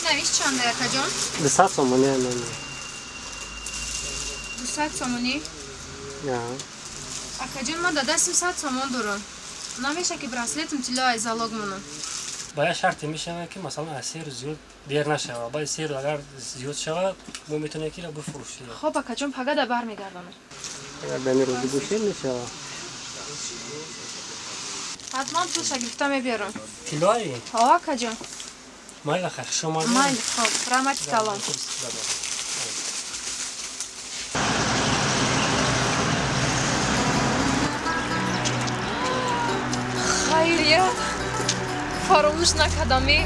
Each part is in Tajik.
Навиш чанда, акаҷон? 200 сомонӣ. 200 сомонӣ? Акаҷон, ман дар дастим 100 сомон дорам. Намеша ки браслетам тилло ай залог монам. Ба як шарте мешавад, ки масалан аз 3 рӯз зиёд дер нашавад. Баъди 3 рӯз агар зиёд шавад, мо метавонем ки бифурӯшем. Хоб, акаҷон, пагада бармегардонам. Агар ба ин розӣ бошед, мешавад. Ҳатман пулша гирифта мебиёрам. Тиллои? Ҳо, акаҷон. Майли, хай, хуш омадед. Майли, хоб, раҳмати калон. Хайрият, фаромӯш накардаме.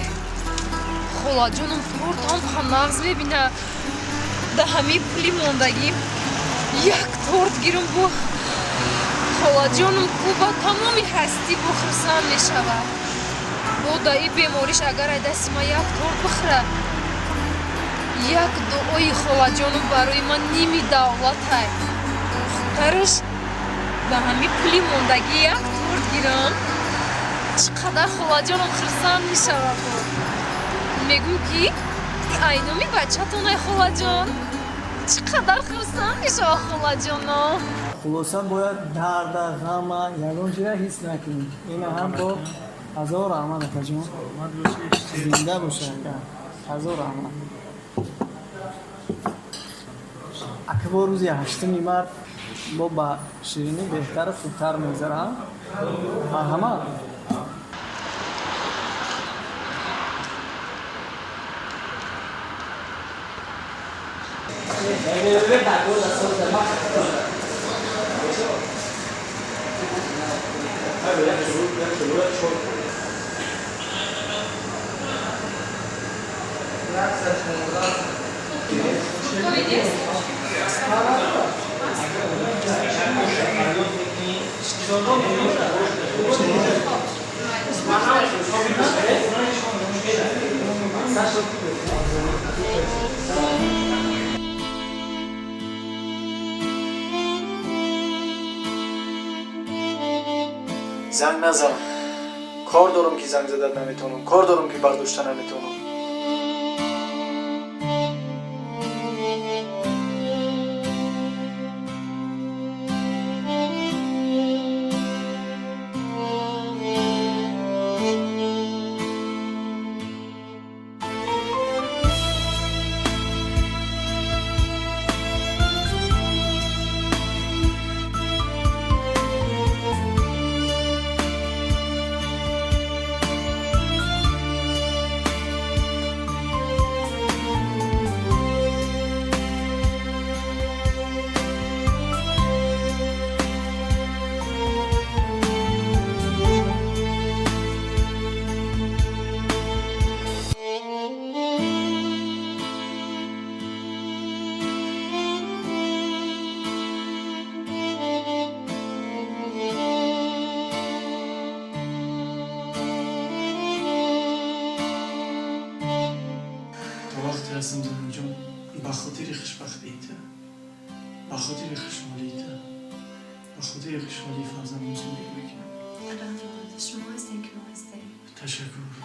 Холаҷоном тортам ҳам нағз мебина. Да ҳамин пули мондагӣ як торт гирум, бо холаҷоном ку ба тамоми ҳастӣ бо хурсанд мешавад. Бо да и бемориш агар ай дасти ман як торт бихӯра, як дуои холаҷоном барои ман ними давлатай. Хубтараш ба ҳамин пули мондагӣ як торт гирам. Чӣ қадар холаҷоном хурсанд мешавад. Бо мегӯм, ки айноми бачатонай, холаҷон. Чӣ қадар хурсанд мешавад холаҷоно. Хулоса, бояд дарда, ғама, ягон чиза ҳис накунӣ. Ина ҳам бо ҳазор раҳмат, акаҷон, зинда боша, ака, ҳазор раҳмат, ака. Бо рӯзи 8-уми март бо ба ширинӣ беҳтару хубтар мегзарам, марҳамат. Занг назан, кор дорам, ки занг задан наметавонам, кор дорам, ки бардошта наметавонам. То вақте ҳастам, Заминҷон, ба хотири хушбахтии ту, ба хотири хушҳолии ту, ба хотири хушҳолии фарзандам зиндагӣ мекунам. Шумо ҳастем, ки мо ҳастем. Ташаккур.